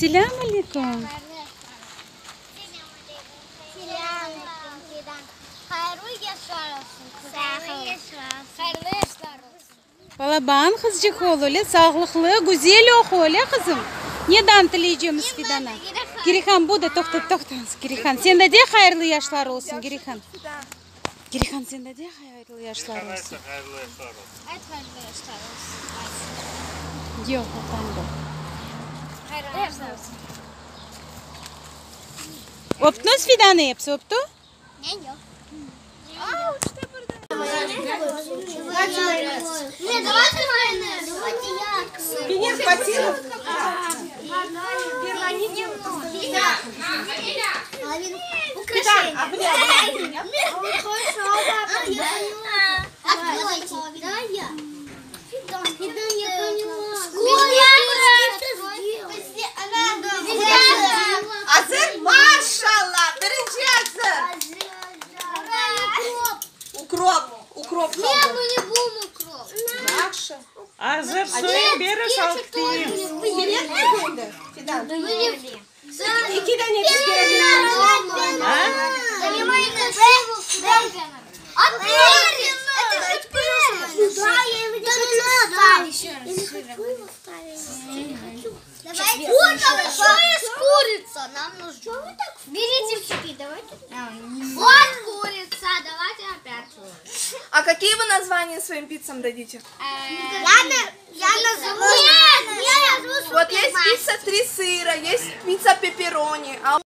Selâm aleyküm. Balaban qızçıq ol, öyle sağlıqlı, güzel oqu, öyle qızım? Nedan tileycemiz Fidana? Girihan, bu da, toqta, toqtañız, Girihan, sen de de hayırlı yaşlar olsun, Girihan. Girihan, sen de de hayırlı yaşlar olsun. Yoq, utandı. Öptüñiz Fidanı episi, öptü? Azır, maşalla! Birinci azır. Ukrop, ukrop Yahşı. Azır suyun beri salıp tiyim. Kerekmi endi, Fidan? Eki dane biz kerek. A? А перец! Это же перец! Да, я его не хочу ставить. Я не хочу его ставить. Давайте. Вот там еще есть курица. Нам нужно. Что вы так Берите щеки, давайте. Вот курица, давайте опять. А какие вы названия своим пиццам дадите? Я, я назову. Нет, я назову Вот есть пицца три сыра, есть пицца пепперони. А.